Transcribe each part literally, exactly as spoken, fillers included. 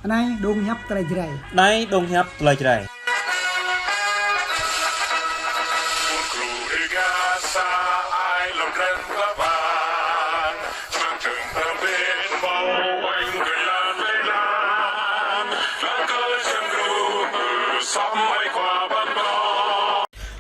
Anai dong hiăp tơlơi Jrai. Anai dong hiăp tơlơi Jrai.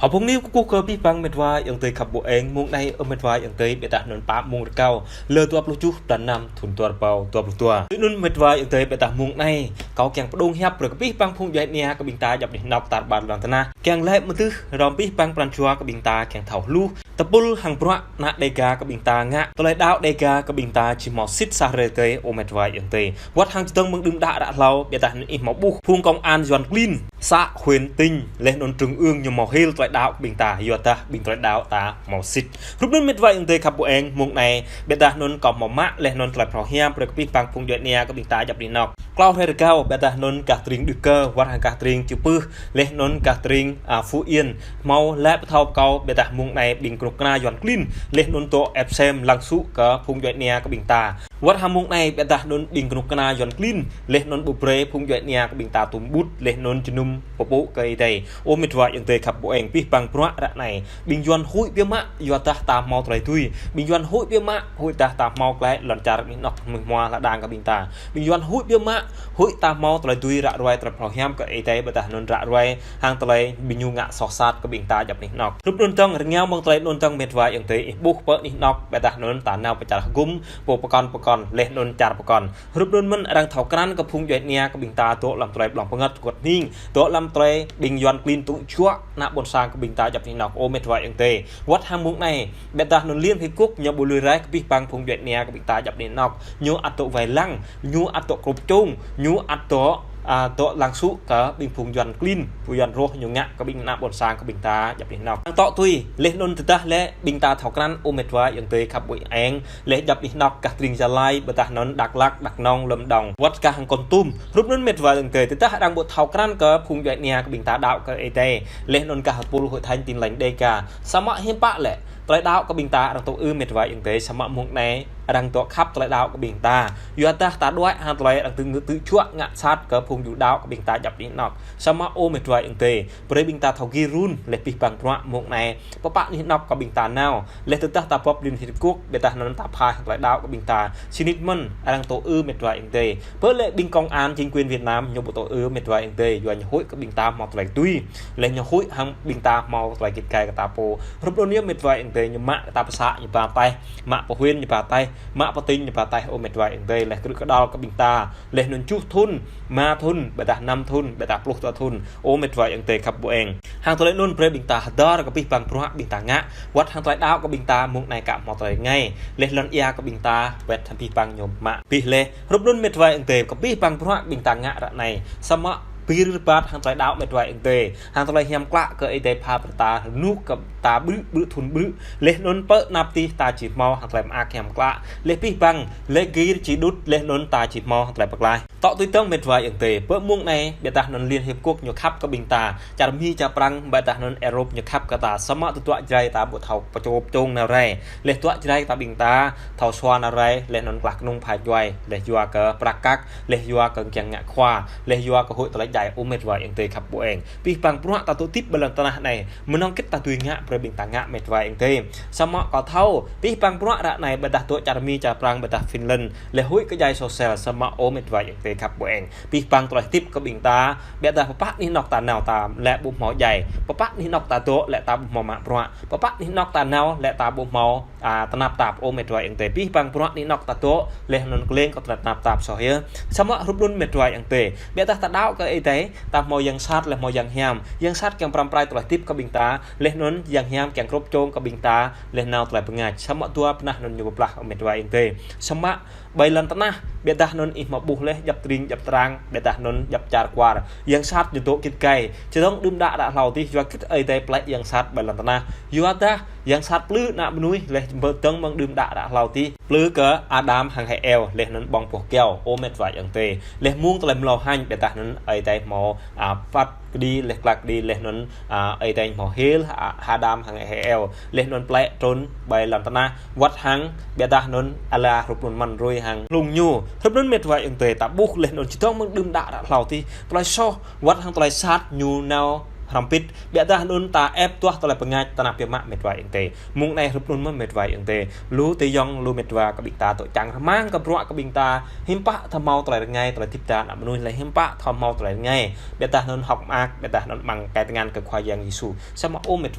Hơpung ni kơkuh kơ abih bang mĕt wa ayŏng adơi khăp ƀu eng, mông anai ơ mĕt wa ayŏng adơi, ƀiădah anŭn pă mông rơkâo, lơ dua pluh tơjuh blan năm thŭn dua rơbâo dua pluh dua. Tui anŭn mĕt wa ayŏng adơi, ƀiădah mông anai kâo kiăng pơdŏng hiăp brơi kơ abih bang phung djuai ania kơ ƀing ta djŏp anih anŏk tar ƀar lŏn tơnah. Kiăng laĭ mơdưh hrŏm abih bang pran jua kơ ƀing ta kiăng thâo hluh tơpul hăng bruă ană Dêga kơ ƀing ta ngă. Tơlơi đaŏ Dêga kơ ƀing ta či hmâo sĭt sa hrơi tơi ơ mĕt wa ayŏng adơi. Wăt hăng čơdơ̆ng mơ̆ng đưm đă ră hlâo, ƀiădah anŭn ih hmâo ƀuh phung công an Yuan klin să huyện tỉnh, laih anŭn trung ương ñu hmâo hil tơlơi đaŏ kơ ƀing ta, yua dah ƀing tơlơi đaŏ ta hmâo sĭt. Hrup anŭn mĕt wa ayŏng adơi khăp ƀu eng, mông anai ƀiădah anŭn kâo hmâo mă laih anŭn tơlơi phrâo hiam brơi kơ abih bang phung djuai ania kơ ƀing ta djŏp anih anŏk. Klâo hrơi rơgao ƀiădah anŭn gah tơring Đức Cơ, wăt hăng gah tơring Chư Pưh, laih anŭn gah tơring, a, Phú Yên, hmâo laĭ pơthâo kơ kâo ƀiădah mông anai ƀing kơnuk kơna Yuan klin, laih anŭn dŏ ĕp sem lăng sŭ kơ phung djuai ania kơ ƀing ta. Wăt hăng mông anai ƀiădah anŭn ƀing kơnuk kơna Yuan klin, laih anŭn ƀu brơi phung djuai ania kơ ƀing ta tŭm ƀut, laih anŭn jơnum pơpŭ kơ Ơi Adai. Ơ mĕt wa ayŏng adơi khăp ƀu eng, abih bang bruă ră anai ƀing Yuan huĭ biă mă, yua dah ta hmâo tơlơi tui. Ƀing Yuan huĭ biă mă, huĭ dah ta hmâo glaĭ lŏn čar anih anŏk mơnuih hmua lŏn đang kơ ƀing ta. Ƀing Yuan huĭ biă mă, huĭ ta hmâo tơlơi tui ră ruai tơlơi phrâo hiam kơ Ơi Adai ƀiădah anŭn ră ruai hăng tơlơi ƀing ñu ngă soh sat kơ ƀing ta djŏp anih anŏk. Hrup anŭn dơ̆ng, rơngiao mơ̆ng tơlơi anŭn dơ̆ng mĕt wa ayŏng adơi, ih ƀuh pơ anih anŏk ƀiădah anŭn ta nao pơ čar hơgŭm, pơ pơkŏn pơkŏn, laih anŭn čar pơkŏn. Hrup anŭn mơ̆n arăng thâo krăn kơ phung djuai ania kơ ƀing ta dŏ lăm tơlơi ƀlŏng pơngăt kơkuăt hning, dŏ lăm tơlơi ƀing Yuan klin tŭ juă ană ƀôn sang kơ ƀing ta djŏp anih anŏk ơ mĕt wa ayŏng adơi. Wăt hăng mông anai, ƀiădah anŭn Liên Hiệp Quốc ñu ƀu lui raih kơ abih bang phung djuai ania kơ ƀing ta djŏp anih anŏk. Ñu ăt dŏ wai lăng, ñu ăt dŏ krŭp čông, ñu ăt dŏ, a, dŏ lăng sŭ kơ ƀing phung Yuan klin, phung Yuan roh ñu ngă kơ ƀing ană ƀôn sang kơ ƀing ta djŏp anih anŏk. Hăng tŏ tui, laih anŭn tơdah lĕ ƀing ta thâo krăn ơ mĕt wa ayŏng adơi khăp ƀu eng, laih djŏp anih anŏk gah tơring Gia Lai, ƀiădah anŭn Dak Lak, Dak Nông, Lâm Đồng, wăt gah hăng Kon Tum. Hrup anŭn mĕt wa ayŏng adơi, tơdah arăng ƀu thâo krăn kơ phung djuai ania kơ ƀing ta đaŏ kơ Ơi Adai, laih anŭn gah tơpul Hội Thánh Tin Lành Dêga. Samơ̆ hiư̆m pă lĕ, tơlơi đaŏ kơ ƀing ta arăng tŭ ư mĕt wa ayŏng adơi, samơ̆ mông anai arăng dŏ khăp tơlơi đaŏ kơ ƀing ta. Yua dah ta đuaĭ hăng tơlơi arăng tŭ ngă tŭ juă ngă sat kơ phung djuai đaŏ kơ ƀing ta djŏp anih anŏk. Samơ̆ ơ mĕt wa ayŏng adơi, brơi ƀing ta thâo gir run, laih abih bang bruă mông anai pơpă anih anŏk kơ ƀing ta nao. Laih tơdah ta bưp Liên Hiệp Quốc, ƀiădah anŭn ta pha tơlơi đaŏ kơ ƀing ta. Sĭt nik mơ̆n, arăng tŭ ư mĕt wa ayŏng adơi. Pơ lĕ ƀing công an chính quyền Việt Nam, ñu ƀu tŭ ư mĕt wa ayŏng adơi, yua ñu huĭ kơ ƀing ta hmâo tơlơi tui. Laih ñu huĭ hăng ƀing ta hmâo tơlơi git gai kơ ta pô. Hrup anŭn yơh mĕt wa ayŏng adơi, ñu mă kơ ta pơ să ñu ba taih, mă pơ huyện ñu ba taih, mă pơ tỉnh ñu ba taih ơ mĕt wa ayŏng adơi, laih krư̆ kơđăl kơ ƀing ta. Laih anŭn tơjuh thŭn, rơma thŭn, ƀiădah năm thŭn, ƀiădah pluh dua thŭn. Ơ mĕt wa ayŏng adơi khăp ƀu eng. Hăng tơlơi anŭn brơi ƀing ta hơdơr kơ abih bang bruă ƀing ta ngă. Wăt hăng tơlơi đaŏ kơ ƀing ta mông anai aka hmâo tơlơi rơngai. Laih lŏn ia kơ ƀing ta wĕt hăng abih bang ñu mă abih laih. Hrup anŭn mĕt wa ayŏng adơi, kơ abih bang bruă ƀing ta ngă ră anai. Samơ̆ pơyơr rơbat hăng tơlơi đaŏ mĕt wa ayŏng adơi. Hăng tơlơi hiam klă kơ Ơi Adai pha brơi ta rơnuk kơ ta ƀrư̆ ƀrư̆ thŭn ƀrư̆. Laih anŭn pơ anăp tih ta či hmâo hăng tơlơi mơak hiam klă. Laih abih bang, laih gir či đŭt, laih anŭn ta či hmâo hăng tơlơi pơklaih. Tŏ tui dơ̆ng mĕt wa ayŏng adơi, pơ mông anai, ƀiădah anŭn Liên Hiệp Quốc ñu khăp kơ ƀing ta, čar Mi čar Prăng, ƀiădah anŭn Europe ñu khăp kơ ta, samơ̆ tơdruă Jrai ta ƀu thâo pơčrôp čông nao rai. Laih tơdruă Jrai ta ƀing ta thâo sua nao rai, laih anŭn klah kơnung pha djuai, laih yua kơ prăk kăk, laih yua kơ kiăng ngă khua, laih yua kơ huĭ tơlơi djai ơ mĕt wa ayŏng adơi khăp ƀu eng. Abih bang bruă ta dŏ hơdip ƀơi lŏn tơnah anai, mơnơ̆ng hơget ta dưi ngă, brơi ƀing ta ngă mĕt wa ayŏng adơi. Samơ̆ kâo thâo, abih bang bruă ră anai ƀiădah dŏ čar Mi čar Prăng ƀiădah Finland, laih huĭ kơ djai sôsel, samơ̆ ơ mĕt wa ayŏng adơi khăp ƀu eng. Abih bang tơlơi hơdip kơ ƀing ta, ƀiădah pơpă anih anŏk ta nao ta lĕ ƀu hmâo djai. Pơpă anih anŏk ta dŏ lĕ ta ƀu hmâo mă bruă. Pơpă anih anŏk ta nao lĕ ta ƀu hmâo, a, tơnap tap ơ mĕt wa ayŏng adơi. Abih bang bruă anih anŏk ta dŏ, laih anŭn kleng kơ tơnap tap soh yơh. Samơ̆ hrup anŭn mĕt wa ayŏng adơi. Ƀiădah ta đaŏ kơ Ơi Adai, ta hmâo yang sat laih hmâo yang hiam. Yang sat kiăng pơrăm pơrai tơlơi hơdip kơ ƀing ta, laih anŭn yang hiam kiăng krŭp čông kơ ƀing ta, laih nao tơlơi bơngač. Samơ̆ dua bơnah anŭn ñu pơblah ơ mĕt wa ayŏng adơi. Samơ̆ ƀơi lŏn tơnah, ƀiădah anŭn ih hmâo ƀuh laih djŏp tơring djŏp trang, ƀiădah anŭn djŏp čar kwar. Yang sat ñu dŏ git gai. Čơdơ̆ng đưm đă ră hlâo tih yua git Ơi Adai plĕ yang sat ƀơi lŏn tơnah. Yua dah yang sat plư ană mơnuih laih pơdơ̆ng mơ̆ng đưm đă ră hlâo tih. Plư kơ Adam hăng Hêwơ, laih anŭn ƀơ̆ng boh kơyâo, ơ mĕt wa ayŏng adơi. Laih mơ̆ng tơlơi mlâo hăng, ƀiădah anŭn Ơi Adai hmâo, a, phat kơđi, laih klă kơđi, laih anŭn, a, Ơi Adai hmâo hil, a, Ađam hăng Êwa. Laih anŭn plĕ trŭn ƀơi lŏn tơnah, wơ̆t hăng, biă dah anŭn ala hrup anŭn mơ̆n rui hăng hlung ñu. Hrup anŭn met wa ayŏng adơi, ta ƀuh laih anŭn čơdơ̆ng mơ̆ng đưm đă ră hlâo adih. Tơlơi soh, wơ̆t hăng tơlơi sat ñu nao hrŏm pĭt. Biă dah anŭn ta ĕp tuah tơlơi pơngač tơnap biă mă met wa ayŏng adơi. Mơ̆ng anai hrup anŭn mơ̆n met wa ayŏng adơi. Lu tơyŏng, lu met wa kơ ƀing ta tŏ čang rơmang kơ bruă kơ ƀing ta. Hiư̆m pă thâo hmâo tơlơi rơngai, tơlơi hơdip ta ană mơnuih lĕ hiư̆m pă thâo hmâo tơlơi rơngai. Biă dah anŭn hŏk mơak, biă dah anŭn mơ̆ng kơtang ngăn kơ Khua Yang Yêsu. Samơ̆ ơ met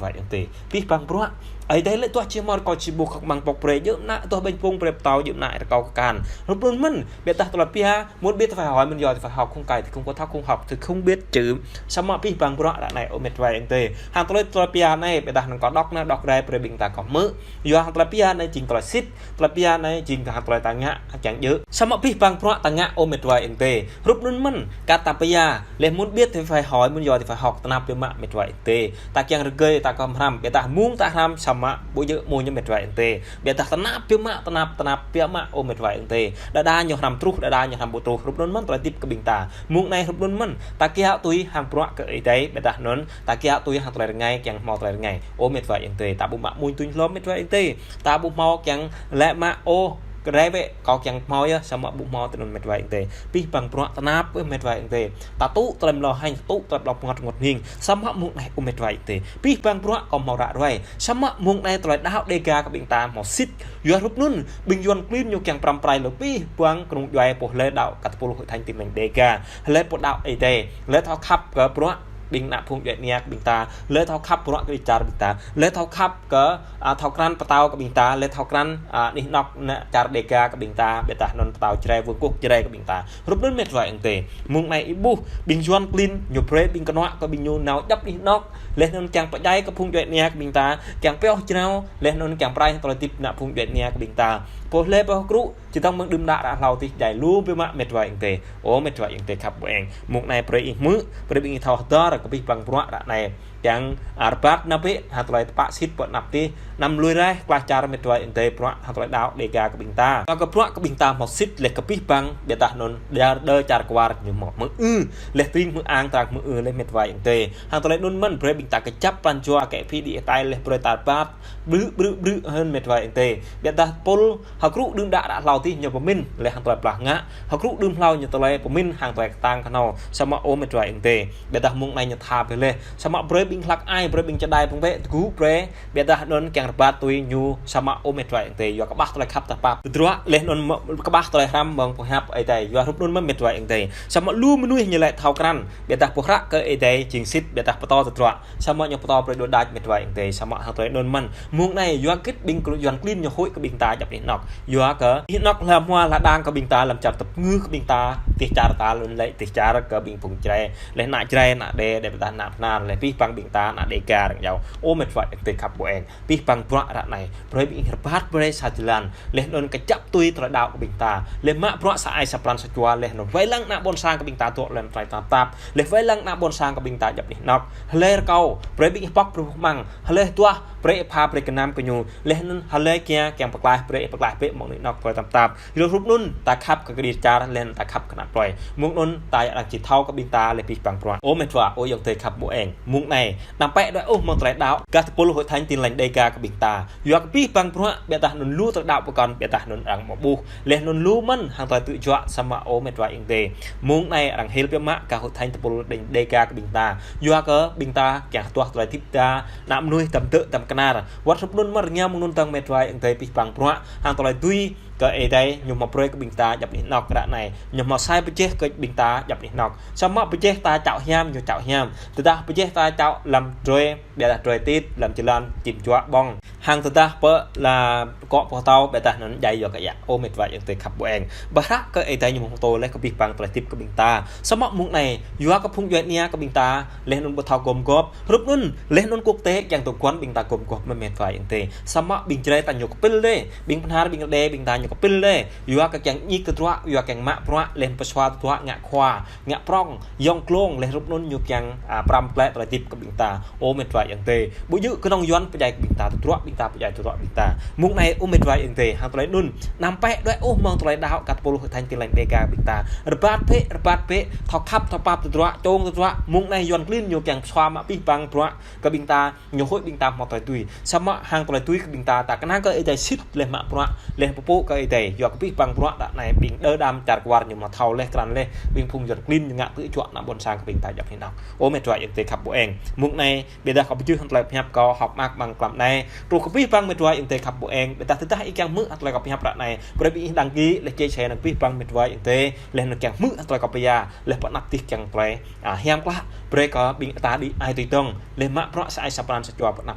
wa ayŏng adơi. Abih bang bruă. Ơi Adai lĕ tuah či hmâo rơkâo či ƀuh kơ mơ̆ng pŏk brơi, djơ̆ mơnă tuah ƀañ pung brơi pơtâo, djơ̆ mơnă rơkâo kơ kan. Hrup anŭn mơ̆n, biă dah tơlơi pia, muốn biết thì phải hỏi, muốn giỏi thì phải học, không cày thì không có thóc, không học thì không biết chữ. Samơ̆ abih bang bruă ră anai ơ met wa ayŏng adơi. Hăng tơlơi tơlơi pia anai, biă dah anŭn kâo đŏk anai, đŏk rai brơi ƀing ta kơ hmư̆. Yua hăng tơlơi pia anai jing tơlơi sĭt, tơlơi pia anai jing hăng tơlơi ta ngă, kiăng djơ̆. Samơ̆ abih bang bruă ta ngă ơ met wa ayŏng adơi. Hrup anŭn mơ̆n, kơ ta pia, laih muốn biết thì phải hỏi, muốn giỏi thì phải học, tơnap biă mă met wa ayŏng adơi. Ta kiăng rơgơi, ta kơ hrăm, biă dah mơ̆ng ta hrăm, samơ̆ ƀu djơ̆ mơ̆ ñu met wa ayŏng adơi. Biă dah tơnap biă mă, tơnap, tơnap biă mă ơ met wa ayŏng adơi. Đơđa ñu hrăm truh, đơđa ñu hrăm ƀu truh, hrup anŭn mơ̆n tơlơi hơdip kơ ƀing ta. Mơ̆ng anai hrup anŭn mơ̆n, ta kiaŏ tui hăng bruă kơ Ơi Adai, biă dah anŭn, ta kiaŏ tui hăng tơlơi rơngai kiăng hmâo tơlơi rơngai. Ơ met wa ayŏng adơi, ta ƀu mă mŭn tuñ hlŏm met wa ayŏng adơi. Ta ƀu hmâo kiăng lĕ mă ôh, kơ rai wĕ, kâo kiăng hmâo yơh, samơ̆ ƀu hmâo tui anŭn met wa ayŏng adơi. Abih bang bruă tơnap ơ met wa ayŏng adơi. Ta tŭ tơlơi mlâo hăng, tŭ tơlơi ƀlŏk rơngot rơngot hning. Samơ̆ mơ̆ng anai ơ met wa ayŏng adơi. Abih bang bruă kâo hmâo ră ruai. Samơ̆ mơ̆ng anai tơlơi đaŏ Dêga kơ ƀing ta hmâo sĭt. Yua hrup anŭn, ƀing Yuan klin ñu kiăng pơrăm pơrai lu abih bang kơnung djuai pô lĕ đaŏ kơ tơpul Hội Thánh Tin Lành Dêga. Lĕ pô đaŏ Ơi Adai. Lĕ thâo khăp kơ bruă ƀing ană phung djuai ania kơ ƀing ta. Lĕ thâo khăp bruă kơ čar ƀing ta. Lĕ thâo khăp kơ, a, thâo krăn pơtao kơ ƀing ta. Lĕ thâo krăn, a, anih anŏk ană čar Dêga kơ ƀing ta. Biă dah anŭn pơtao Jrai, vương quốc Jrai kơ ƀing ta. Hrup anŭn met wa ayŏng adơi. Mơ̆ng anai ih ƀuh, ƀing Yuan klin, ñu brơi ƀing kơnuă kơ ƀing ñu nao djŏp anih anŏk. Laih anŭn kiăng pơdjai kơ phung djuai ania kơ ƀing ta. Kiăng pioh jrao, laih anŭn kiăng pơrai tơlơi hơdip ană phung djuai ania kơ ƀing ta. Pô lĕ pioh krŭ, čơdơ̆ng mơ̆ng đưm đă ră hlâo adih djai lu biă mă met wa ayŏng adơi. Ơ met wa ayŏng adơi khăp ƀu eng. Mơ̆ng anai brơi ih hmư̆, brơi ƀing ih thâo hơdơr kơ abih bang bruă ră anai. Kiăng, a, rơbat nao bĕ, hăng tơlơi tơpă sĭt pơ anăp adih, anăm lui raih, klah čar met wa ayŏng adơi bruă, hăng tơlơi đaŏ Dêga kơ ƀing ta. Kơ bruă kơ ƀing ta hmâo sĭt laih kơ abih bang, biă dah anŭn, đơ, đơ čar kwar ñu hmâo hmư̆ ư, laih tring hmư̆ ang trang hmư̆ ư laih met wa ayŏng adơi. Hăng tơlơi anŭn mơ̆n, brơi ƀing ta kơjăp pran jua kơ phi đi tai laih brơi ta rơbat, brư̆, brư̆, brư̆ hơn met wa ayŏng adơi. Biă dah pul, hơkrŭ đưm đă ră hlâo adih ñu pơmĭn, laih hăng tơlơi plah ngă. Hơkrŭ đưm hlâo ñu tơlơi pơmĭn hăng tơlơi kơtang kơnâo. Samơ̆ ơ met wa ayŏng adơi. Biă dah mơ̆ng anai ñu tha bĕ laih. Samơ̆ brơi ƀing hlăk ai, brơi ƀing čơđai pơng bĕ, tơgŭ brơi. Biă dah anŭn kiăng rơbat tui ñu. Samơ̆ ơ met wa ayŏng adơi. Yua kơƀah tơlơi khăp tơpap. Tơdruă laih anŭn mă-, kơƀah tơlơi hrăm mơ̆ng pơhiăp Ơi Adai. Yua hrup anŭn mơ̆n met wa ayŏng adơi. Samơ̆ lu mơnuih ñu lĕ thâo krăn. Biă dah pơhră kơ Ơi Adai jing sĭt, biă dah pơtô tơdruă. Samơ̆ ñu pơtô brơi đôč đač met wa ayŏng adơi, samơ̆ hăng tơlơi anŭn mơ̆n. Mơ̆ng anai, yua hơget ƀing kru-, Yuan klin ñu huĭ kơ ƀing ta djŏp anih anŏk. Yua kơ, anih anŏk hlăm hua hla đang kơ ƀing ta, lăm čar tơpơngư kơ ƀing ta, dêh čar ta lŏn lĕ, dêh čar kơ ƀing phung Jrai. Laih ană Jrai, ană Đê, Đê pơdah ană Bơhnar, laih abih bang ƀing ta, ană Dêga răng jao. Ơ met wa ayŏng adơi khăp ƀu eng. Abih bang bruă ră anai. Brơi ƀing ih rơbat brơi sa jơlan. Laih anŭn kơjăp tui tơlơi đaŏ kơ ƀing ta. Laih mă bruă sa ai sa pran sa jua. Laih anŭn wai lăng ană ƀôn sang kơ ƀing ta dŏ lăm tơlơi tơnap tap. Laih wai lăng ană ƀôn sang kơ ƀing ta djŏp anih anŏk. Hlơi rơkâo. Brơi ƀing ih pŏk brơi ƀuh mơ̆ng. Hlơi tuah. Brơi ih pha brơi gơnam kơ ñu. Laih anŭn hlơi kiăng kiăng pơklaih brơi ih pơklaih bĕ mơ̆ng anih anŏk tơlơi tơnap tap. Yua hrup anŭn ta khăp kơ kơđi čar laih anŭn ta khăp kơ ană plơi. Mơ̆ng anŭn ta yă lăng či thâo kơ ƀing ta laih abih bang bruă. Ơ met wa, ơ ayŏng adơi khăp ƀu eng. Mơ̆ng anai. Anăm pĕ đuaĭ ôh mơ̆ng tơlơi đaŏ. Gah tơpul Hội Thánh Tin Lành Dêga kơ ƀing ta. Yua kơ abih bang bruă, biă dah anŭn lu tơlơi đaŏ pơkŏn, biă dah anŭn arăng mă ƀuh. Laih anŭn lu mơ̆n, hăng tơlơi tŭ juă samơ̆ ơ met wa ayŏng adơi. Mơ̆ng anai arăng hil biă mă kơ Hội Thánh tơpul Đêga kơ ƀing ta. Yua kơ ƀing ta, kiăng tuah tơlơi hơdip ta, ană mơnuih tăm tơ̆ tăm kơnar. Wơ̆t hrup anŭn mơ̆n rơngiao mơ̆ng anŭn dơ̆ng met wa ayŏng adơi abih bang bruă, hăng tơlơi tui kơ Ơi Adai, ñu mă brơi kơ ƀing ta djŏp anih anŏk ră anai. Ñu mă sai pơjeh kơ ƀing ta djŏp anih anŏk. Samơ̆ pơjeh ta čao hiam, ñu čao hiam. Tơdah pơjeh ta čao lăm drơi, biă dah drơi tit, lăm jơlan, čim juă ƀơ̆ng. Hăng tơdah pơ la kŏ pơtâo, biă dah anŭn djai yua kơ yă. Ơ met wa ayŏng adơi khăp ƀu eng. Pơhră kơ Ơi Adai ñu mơ̆ng tô laih kơ abih bang tơlơi hơdip kơ ƀing ta. Samơ̆ mơ̆ng anai, yua kơ phung djuai ania kơ ƀing ta, laih anŭn ƀu thâo gum gŏp. Hrup anŭn, laih anŭn quốc tế kiăng tơguan ƀing ta gum gŏp mơ̆n met wa ayŏng adơi. Samơ̆ ƀing Jrai ta ñu kơpĭl đê. Ƀing Bơhnar ƀing Đê ƀing ta ñu kơpĭl đê. Yua kơ kiăng ñik tơdruă, yua kiăng mă bruă, laih pơsua tơdruă ngă khua. Ngă prŏng, yŏng klông, laih hrup anŭn ñu kiăng, a, pơrăm plĕ tơlơi hơdip kơ ƀing ta. Ơ met wa ayŏng adơi. Ƀu djơ̆ kơnơ̆ng Yuan pơdjai kơ ƀing ta tơdruă, ƀing ta pơdjai tơdruă ƀing ta. Mơ̆ng anai ơ mĕt wa ayŏng adơi, hăng tơlơi anŭn, anăm pĕ đuaĭ ôh mơ̆ng tơlơi đaŏ kơ tơpul Hội Thánh Tin Lành Đêga ƀing ta. Rơbat bĕ, rơbat bĕ, thâo khăp, thâo pap tơdruă, čong tơdruă. Mơ̆ng anai Yuan klin ñu kiăng pơsua mă abih bang bruă kơ ƀing ta, ñu huĭ ƀing ta hmâo tơlơi tui. Samơ̆ hăng tơlơi tui kơ ƀing ta, ta kơnang kơ Ơi Adai sĭt laih mă bruă, laih pơpŭ kơ Ơi Adai. Yua kơ abih bang bruă ră anai ƀing đơ đam čar kwar ñu mă thâo laih krăn laih, ƀing phung Yuan klin ñu ngă tơjuă ană ƀôn sang kơ ƀing ta djŏp hơnăk. Ơ mĕt wa ayŏng adơi khăp ƀu eng. Mơ̆ng anai, ƀiădah kâo pơjưh hăng tơlơi pơhiăp kâo hơ̆k mơak amăng mlam anai. Truh kơ abih bang mĕt wa ayŏng adơi khăp ƀu eng. Ƀiădah tơdah ih kiăng hmư̆ hăng tơlơi kâo pơhiăp ră anai, brơi ih đăng ký, laih chia sẻ nao kơ abih bang mĕt wa ayŏng adơi, laih anŭn kiăng hmư̆ hăng tơlơi kâo pơhiăp, laih pơanăp tih kiăng tơlơi, a, hiam klă. Brơi kơ ƀing ta đĭ ai tui tong. Laih mă bruă sa ai sa pran sa jua pơanăp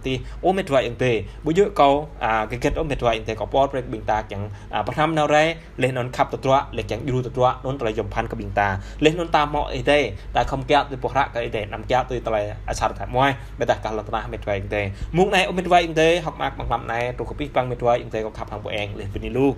tih. Ơ mĕt wa ayŏng adơi. Ƀu djơ̆ kâo, a, hơget ơ mĕt wa ayŏng adơi kâo pơhiăp brơi kơ ƀing ta kiăng, a, pơhrăm nao rai. Laih anŭn khăp tơdruă, laih kiăng djru tơdruă, anŭn tơlơi yôm phăn kơ ƀing ta. Laih anŭn ta hmâo Ơi Adai, ta khŏm kiaŏ tui boh hră kơ Ơi Adai, anăm kiaŏ tui tơlơi asar ta muai, ƀiădah kah lŏn tơnah mĕt wa ayŏng adơi. Mơ̆ng anai ơ mĕt wa ayŏng adơi, hơ̆k mơak amăng mlam anai, truh kơ abih bang mĕt wa ayŏng adơi kâo khăp hăng ƀu eng, laih bơni lu.